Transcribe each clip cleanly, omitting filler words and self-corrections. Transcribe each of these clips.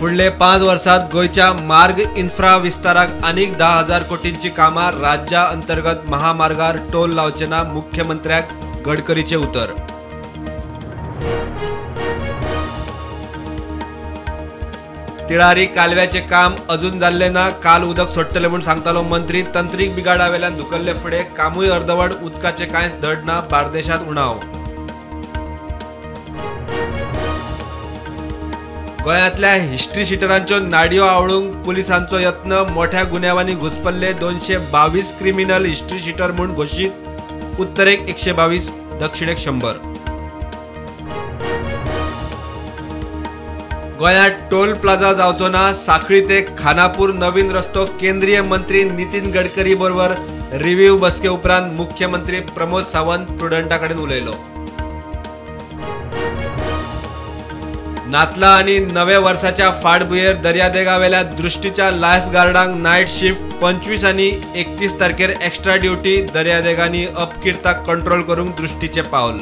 फुडले 5 वर्सात गोंयच्या मार्ग इन्फ्रा विस्ताराक आनीक 10,000 कोटींची कामां राज्या अंतर्गत महामार्गार टोल लावचे ना, मुख्यमंत्र्याक गडकरीचे उतर। तिळारी कालव्याचे काम अजून जाल्ले ना, काल उदक सोडटले म्हूण सांगतालो मंत्री। तंत्रीक बिगाडावेल्यान धुकल्ले फुडें कामूय अर्दवट, उदकाचे कांयच धड ना, बार्देशांत उणाव। गोंयांतल्या हिस्ट्री शिटरांच्यो नाडयो आवळूंक पुलिसांचो यत्न, मोठ्या गुन्यांवांनी घुसपल्ले 222 क्रिमिनल हिस्ट्री शिटर म्हूण घोशीत, उत्तरेक 122, दक्षिणेक 100। गोंयांत टोल प्लाझा जावचो ना, साखळी ते खानापूर नवीन रस्तो केंद्रीय मंत्री नितीन गडकरी बरोबर रिव्ह्यू बसके उपरांत मुख्यमंत्री प्रमोद सावंत प्रुडंटा कडेन उलयलो। नातला आनी नव्या वर्साच्या फाटभुंयेर दर्यादेगावेल्या दृष्टीच्या लायफ गार्डांक नायट शिफ्ट, 25 आनी 31 तारखेर एक्स्ट्रा ड्युटी, दर्यादेगांनी अपकिर्ताक कंट्रोल करूंक दृष्टीचें पावल।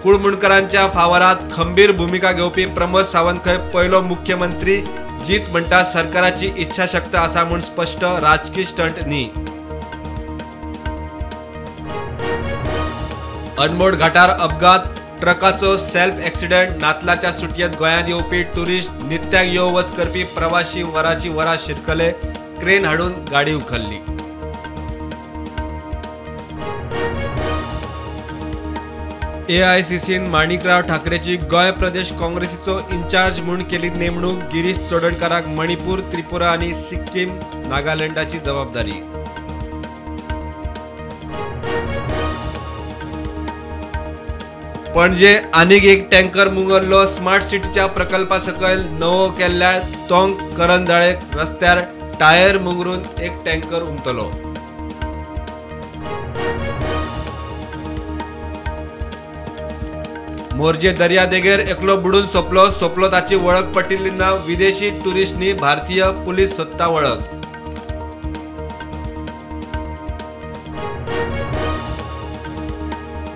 कुळमुणकरांच्या फावरात खंबीर भूमिका घेवपी प्रमोद सावंत खंय पयलो मुख्यमंत्री, जीत म्हणटा सरकाराची इच्छाशक्त आसा म्हूण स्पश्ट, राजकी स्टंट न्ही। अनमोड घाटार अपघात, ट्रकाचो सेल्फ एक्सिडंट, नातलाच्या सुटयेंत गोंयांत येवपी टुरिस्ट नित्याक यो वच करपी प्रवाशी वराची वरां शिरकले, क्रेन हाडून गाडी उखल्ली। एआयसीसीन माणिकराव ठाकरेची गोंय प्रदेश काँग्रेसीचो इन्चार्ज म्हूण केली नेमणूक, गिरीश चोडणकाराक मणिपूर, त्रिपुरा आनी सिक्कीम, नागालँडाची जबाबदारी। पणजे आनीक एक टँकर मुंगरलो, स्मार्ट सिटीच्या प्रकल्पा सकयल नवो केल्ल्या तोंक करंजाळे रस्त्यार टायर मुंगरून एक टँकर उमतलो। मोरजे दर्यादेगेर एकलो बुडून सोंपलो, सोंपलो ताची वळख पटिल्ली ना, विदेशी टुरिस्टनी भारतीय पुलीस सोदता वळख।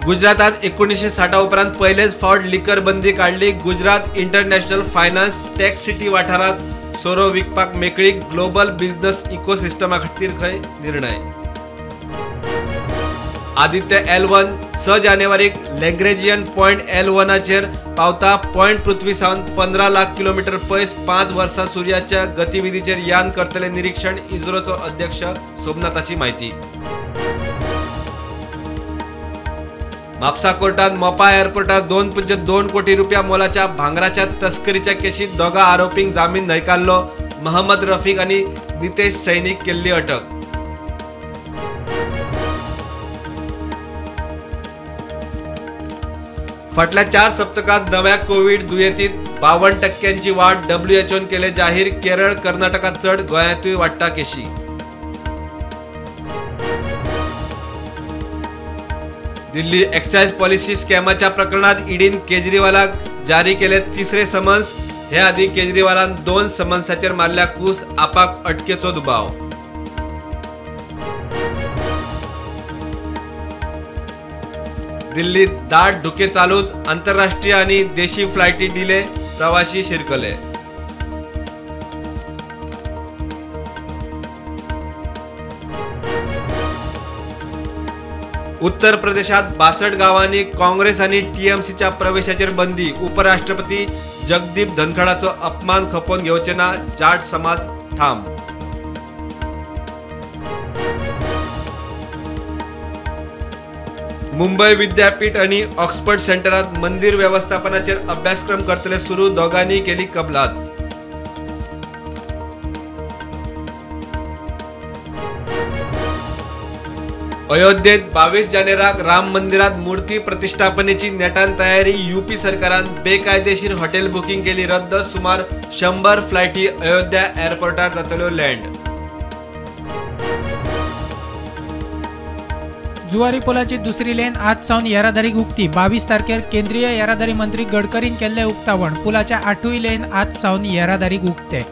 गुजरातात 1960 उपरांत पयलेच फावट लिकर बंदी काडली। Gujarat international finance tech city वाठारांत सोरो विकपाक मेकळीक, ग्लोबल बिझनेस इकोसिस्टमा खातीर खंय निर्णय। आदित्य L1 6 जानेवारीक लॅग्रेजियन पॉयंट L1चेर पावता। पॉयंट पृथ्वी सावन 15 लाख किलोमीटर पयस 5 वर्सां सूर्याच्या गतिविधीचेर यान करतले निरीक्षण, इस्रोचो अध्यक्ष सोमनाथाची म्हायती। म्हापसा कोर्टात मोपा एअरपोर्टार 2.2 कोटी रुपया मोलाच्या भांगराच्या तस्करीच्या केशीत दोगा आरोपींक जामीन न्हयकारलो। मोहम्मद रफीक आनी नितेश सैनीक केल्ली अटक। फाटल्या 4 सप्तकात नव्या कोविड दुयेंतीत 52% वाढ, डब्ल्यूएचओन केले जाहीर। केरळ, कर्नाटकात चड, गोंयांतूय वाडटा केशी। दिल्ली एक्सायज पॉलिसी स्कॅमाच्या प्रकरणात ईडीन केजरीवालाक जारी केले तिसरे समन्स। हे आदी केजरीवालान 2 समन्साचेर मारल्या कूस, आपाक अटकेचो दुबाव। दिल्लीत दाट धुके चालूच, आंतरराष्ट्रीय आणि देशी फ्लायटी डिले, प्रवासी शिरकले। उत्तर प्रदेशात 62 गावांनी काँग्रेस आणि टीएमसीच्या प्रवेशाचेर बंदी। उपराष्ट्रपती जगदीप धनखडाचो अपमान खपोवन घेवचे ना, जाट समाज ठाम। मुंबई विद्यापीठ आणि ऑक्सफर्ड सेंटरात मंदिर व्यवस्थापनाचेर अभ्यासक्रम करतले सुरू, दोगांनी केली कबलात। अयोध्येत 22 जानेवारीक राम मंदिरात मूर्ती प्रतिष्ठापनेची नेटान तयारी। यूपी सरकारान बेकायदेशीर हॉटेल बुकिंग केली रद्द, सुमार 100 फ्लायटी अयोध्या एअरपोर्टार जातल्यो लँड। जुवारी पुलाची दुसरी लेन आज सावन येरादारीक उक्ती। 22 तारखेर केंद्रीय येरादारी मंत्री गडकरीन केल्ले उक्तावण। पुलाच्या 8 लेन आज सावन येरादारीक उक्ते।